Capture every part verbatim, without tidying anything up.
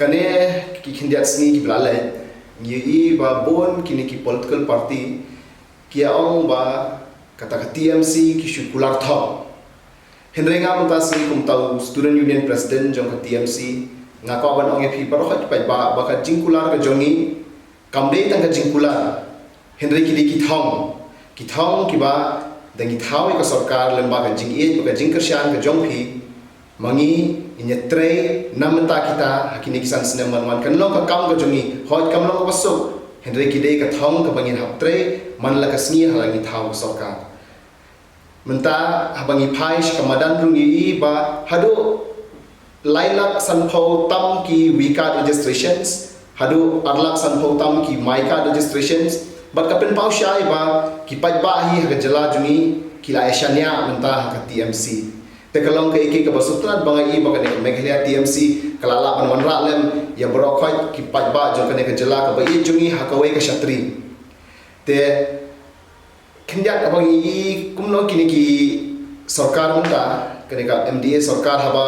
Kane ki khyndiat sngi kiba la leit, ngi ïohi ba bun kine ki political party ki ong ba kata ka T M C ki shu kular thok. Hynrei nga mynta sngi kum uta u Student Union President jong ka T M C, nga kwah ban ong ïa phi baroh ki paidbah ba ka jingkular ka jong ngi kam dei tang ka jingkular. Hynrei ki dei ki thong. Ki thong kiba da ngi thaw ïa ka sorkar lyngba ka jingïeit bad ka jingkyrshan ka jong phi, ma ngi ngin ïatrei na bynta kita ha kine ki san snem ban wan. Kan long ka kam ka jong ngi, hooid kam long kaba suk, hynrei ki dei ka thong kaba ngin hap trei man la ka sngi ha la ngi thaw ka sorkar. Mynta haba ngi phai sha ka madan ruh ngi ïohi ba haduh lai lak sanphew tam ki V-card registrations, haduh ar lak sanphew tam ki MyKad registrations, bad ka pynpaw shai ba ki paidbah hi ha ka jylla jong ngi ki la ïa shaniah mynta ha ka T M C. Te ka long kaei kaei kaba sngewtynnat ba nga ïohi ba kane ka Meghalaya T M C ka la lah ban wanrah lem ïa baroh khoit ki paidbah jong kane ka jylla kaba ïeit jong ngi ha kawei ka shatri. Te khyndiat haba ngi ïohi kumno kine ki sorkar mynta, kane ka M D A sorkar haba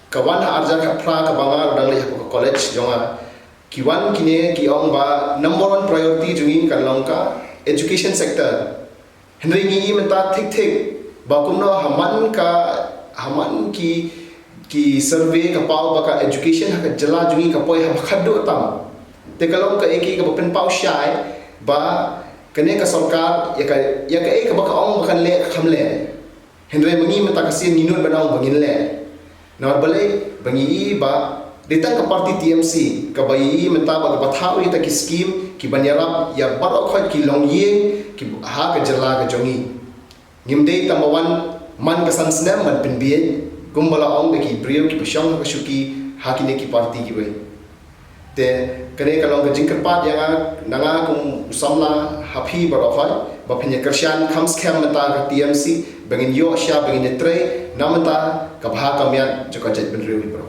ka wan ha ar hajar khatphra kaba nga ruh dang leit ha ka college jong nga, ki wan kine ki ong ba number one priority jong ngi kan long ka education sector. Hynrei ngi ïohi mynta thik thik ba kumno ha man ka, ha man ki ki survey ka paw ba ka education ha ka jylla jong ngi ka poi haba khatduh tam. Te ka long kaei kaei kaba pynpaw shai ba kane ka sorkar ïa ka, ïa kaei kaba ka ong ba kan leh ka kham leh. Hynrei ma ngi mynta ka sien ngi nud ban ong ba ngin leh. Namar balei? Ba ngi ïohi ba dei tang ka party T M C kaba ïohi mynta ba kaba thaw ïa kita ki scheme kiban ïarap ïa baroh khoit ki longïing ki ha ka jylla ka jong ngi. Ngim dei tang ba wan man ka san snem ban pynbieit kumba la ong da ki briew kiba shong ha ka shuki ha kine ki party kiwei. Te kane ka long ka jingkyrpad ïa nga, na nga kum u samla ha phi baroh khoit, ba phin ïa kyrshan kham skhem mynta ka T M C ba ngin ïoh sha, ba ngin ïa trei na mynta ka bha ka miat jong ka jaitbynriew hi baroh.